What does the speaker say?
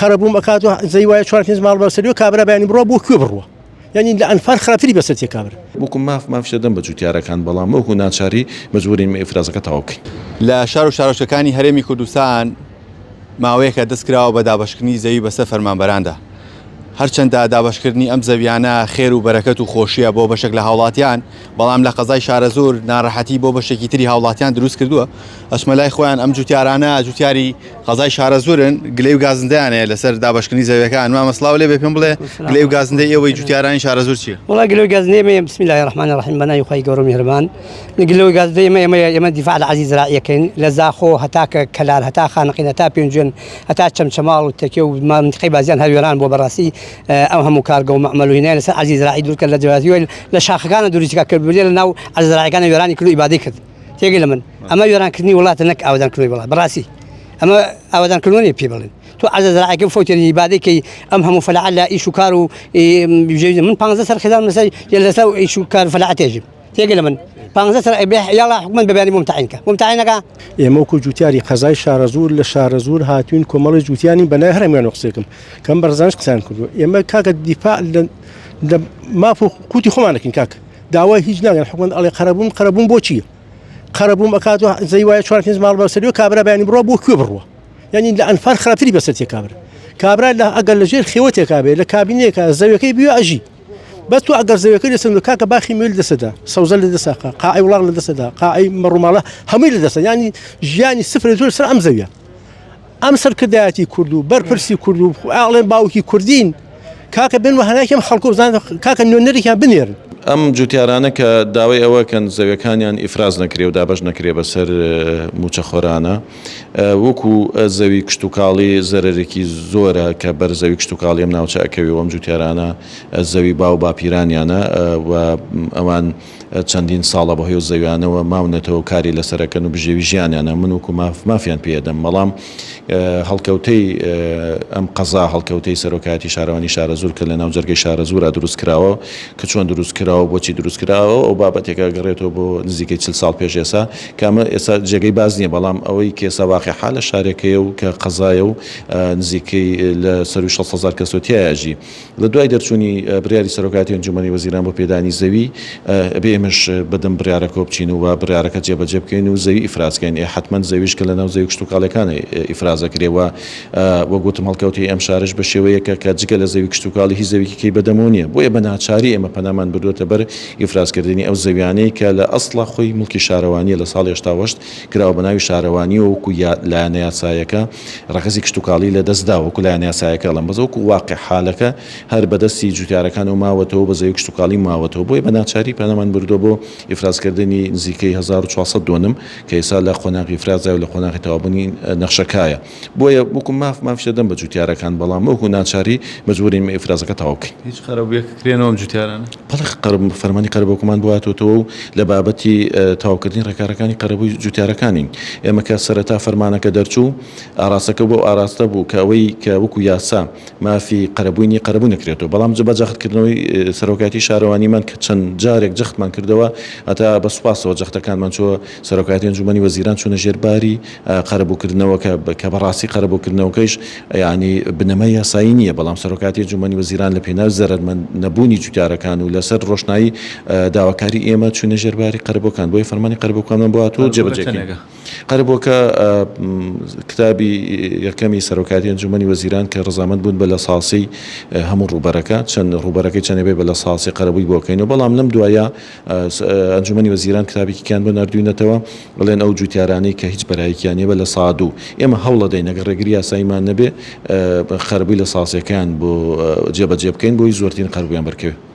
قەرەبووم ئەکات و زەوی وایە چوار پێنج ماڵ بەسەریەوە کابرا بەیانی بڕوا بۆ کوێ بڕوا یانی لە ئەنفال خراپتری بەسەر تێ کابرا. وەکو ماف مافیش دەدەم بە جوتیارەکان بەڵام وەکو ناچاری مەجبورین ئێمە ئیفرازەکە تەواو بکەین. لە شار و شارۆچکەکانی هەرێمی کوردستان ماوەیەکە دەستکراوە بە دابەشکردنی زەوی بەسەر فەرمانبەراندا. هەرچەندە دابەشکردنی ئەم زەویانە خێر و بەرەکەت و خۆشییە بۆ بەشێک لە هاوڵاتیان، بەڵام لە قەزای شارەزوور ناڕەحەتی بۆ بەشێکی تری هاوڵاتیان دروست کردووە. ئەچمە لای خۆیان ئەم جوتیارانە جوتیاری قەزای شارەزوورن، گلەی و گازندەیان هەیە لەسەر دابەشکردنی زەویەکان. مامە سڵاو لێ بێ پێم بڵێ گلەی و گازندەی ئێوەی جوتیارانی شارەزوور چییە؟ وەڵا گلەی و گازندەی ئێمە بسم الله الرحمن الرحیم بە ناوی خوای گەورە و میهرەبان گلەی و گازندەی ئێمە ئێمە ئێمە دیفاع لە عەزیز زراعیەکەین لە زاخۆ هەتا کە کەلار هەتا خانەقین هەتا پێنجوێن هەتا چەمچەماڵ و تەکێ و مەنتیقەی بازیان هەر وێران بووە بەڕاستی ئەم هەموو کارگە و مەعمەل و هینای لەسەر عەزیز زراعی دروست کرد لە جیاوازی لە شاخەکانە دروستی کرد کە لە ناو عەزیز زراعیەکانە وێرانی کرد و ئیبادەی کرد تێگەی لە من ئەمە وێرانکردنی وڵاتە نەک ئاوەدانکردنەوەی وڵات بەڕاستی ئەمە ئاوەدانکردنەوە نیە پێ بڵێن تۆ عەزە زراعەکە فەوتێنی ئیبادەی کەی ئەم هەموو فەلاعە لە ئیش و کار و من پ سەر خێزان لەسەر لەسەر ئیش و کار فەلاعە تێژیم تێگە لە من پ سەر یاڵا حکومت بە بیانی بۆم تعین کە بۆم تعینەکە ئێمە وەکو جوتیاری قەزای شارەزوور لە شارەزوور هاتوین کۆمەڵی جوتیانی بەنای هەرمیان قسێکم کەم بەرزانش قسەیان کردو ئێمە کاکە دیفاع لە ماف و قوتی خۆمانەکەین کاکە داوای هیچ ناکەن حکومەت ئەڵێ قەرەبووم قەرەبووم بۆ چییە قەرەبووم ئەکات و زەوی وایە چوار پێنج ماڵ بەسەریەوە کابرا بەیانی بڕوا بۆ کوێ بڕوا یعنی لە ئەنفال خراپتری بەسەر تێ کابرا کابرا لە ئەگەر لە ژێر خێوەتێکا بێ لە کابینەیەکە زەویەکەی بوێ ئەژی بەس تۆ ئەگەر زەویەکەی لەسەر کاکە باخی میوە لە دەستدا سەوزە لە دەستدا قاعی وڵاغ لە دەستدا قاعی مەڕوماڵە هەمووی لە دەستە یعنی ژیانی سفر زۆر سەر ئەم زەویە ئەم سەرکردایەتی کورد و بەرپرسی کورد و ئاڵێن باوکی کوردین کاکە بێن و هەناکی ئەم خەڵکۆ بزانن کاکە نوێنەرێکیان بنێرن. ئەم جوتیارانە کە داوای ئەوە کەن زەویەکانیان ئیفراز نەکرێ و دابەش نەکرێ بەسەر موچەخۆرانە وەکو زەوی کشتوکاڵی زەرەرێکی زۆرە کە بەر زەوی کشتوکاڵی ئەم ناوچە ئەکەوێ و ئەم جوتیارانە زەوی باو باپیرانیانە و ئەوان چەندین ساڵە بەهۆی ئەو زەویانەوە ماونەتەوە و کاری لەسەر ئەکەن و بژێوی ژیانیانە، من وەکو ماف مافیان پێ ئەدەم، بەڵام هەڵکەوتەی ئەم قەزا هەڵکەوتەی سەرۆکایەتی شارەوانی شارەزوور کە لەناو جەرگەی شارەزوورا دروست کراوە کە چۆن دروست کراوە بۆچی دروست کراوە ئەو بابەتێکە ئەگەڕێتەوە بۆ نزیکەی 40 ساڵ پێش ئێسا کە ئەمە ئێستا جێگەی باس نییە بەڵام ئەوەی کە ئێستا واقع حالە شارێکەیە و کە قەزایە و نزیکەی لە سەروی 600 هەزار کەسەوە تیایا ئەژی. لە دوای دەرچوونی بڕیاری سەرۆکایەتی ئەنجوومەنی وەزیران بۆ پێدانی زەوی، ئەبێ ئێمەش بەدەم بڕیارەکەوە بچین و بڕیارەکە جێبەجێ بکەین و زەوی ئیفراز کەین. ئێ حەتمەن زەویش کە لەناو زەوی کشتوکاڵیەکان ئیفراز ئەکرێ و وەک وتم هەڵکەوتەی ئەم شارەش بە شێوەیەکە کە جگە لە زەوی کشتوکاڵی هیچ زەویکی کەی بەدەمەوە نییە. بۆیە بە ناچاری ئێمە پەنامان بردووەتە بەر ئیفرازکردنی ئەو زەویانەی کە لە ئەسڵا خۆی موڵکی شارەوانییە لە ساڵی 88 کراوە بە ناوی شارەوانییەوە وەکوو لایەنە یاسایەکە ڕەگەزی کشتوکاڵی لە دەست داوە وەکو لایەنە یاسایەکە ئەڵێم بەس وەکو واقع حالەکە هەر بە دەستی جوتیارەکانەوە ماوەتەوە بە زەوی کشتوکاڵی ماوەتەوە بۆیە بە ناچاری پەنامان بردووە بۆ ئیفرازکردنی نزیکەی 1400 دۆنم کە ئێستا لە قۆناغی ئیفرازدایە و لە قۆناغی تەواوبوونی نەخشەکایە بۆیە وەکو ماف مافیش دەدەم بە جوتیارەکان بەڵام وەکو ناچاری مەجبورین ئیفرازەکە تەواو بکەین. هیچ قەرەبوویەک کرێنەوە ئەم جوتیارانە؟ بەڵێ قەرەبوو فەرمانی قەرەبووەکەمان بۆ هاتووەتەوە و لە بابەتی تەواوکردنی ڕێکارەکانی قەرەبووی جوتیارەکانین. ئێمە کە سەرەتا فەرمانەکە دەرچوو، ئاراستەکە بەو ئاراستە بوو کە ئەوەی کە وەکو یاسا مافی قەرەبووی نییە قەرەبوو نەکرێتەوە. بەڵام بە جەختکردنەوەی سەرۆکایەتی شارەوانیمان کە چەند جارێک جەختمان کردەوە، هەتا بە سوپاسەوە جەختەکانمان چووە سەرۆکایەتی ئەنجوومەنی وەزیران چوونە ژێر باری قەرەبووکردنەوەکە کە بەڕاستی قەرەبووکردنەوەکەیش یانی بنەمای یاسایی نییە، بەڵام سەرۆکایەتی ئەنجوومەنی وەزیران لە پێناو زەرەرمەند نەبوونی جوتیارەکان و لەسەر ڕۆشنایی داواکاری ئێمە چووینە ژێر باری قەرەبووەکان، بۆیە فەرمانی قەرەبووەکانمان بۆ هاتووە و جێبەجێ کەین. قەرەبووەکە کتابی یەکەمی سەرۆکایەتی ئەنجوومەنی وەزیران کە ڕەزامەند بوون بە لە ساسی هەموو ڕووبەرەکە چەند ڕووبەرەکەی چەندێ بێ بە لە ساسی قەرەبووی بۆ کەین و بەڵام لەم دوایە ئەنجومەنی وەزیران کتابێکی کیان بۆ ناردوینەتەوە ئەڵێن ئەو جوتیارانەی کە هیچ بەرایەکیان نیە بە لە سا دوو ئێمە هەوڵەدەین ئەگەر ڕێگری یاساییمان نەبێ قەرەبووی لە ساسەکەیان بۆ جێبەجێ بکەین بۆی زۆرترین قەربوویان بەرکەوێ.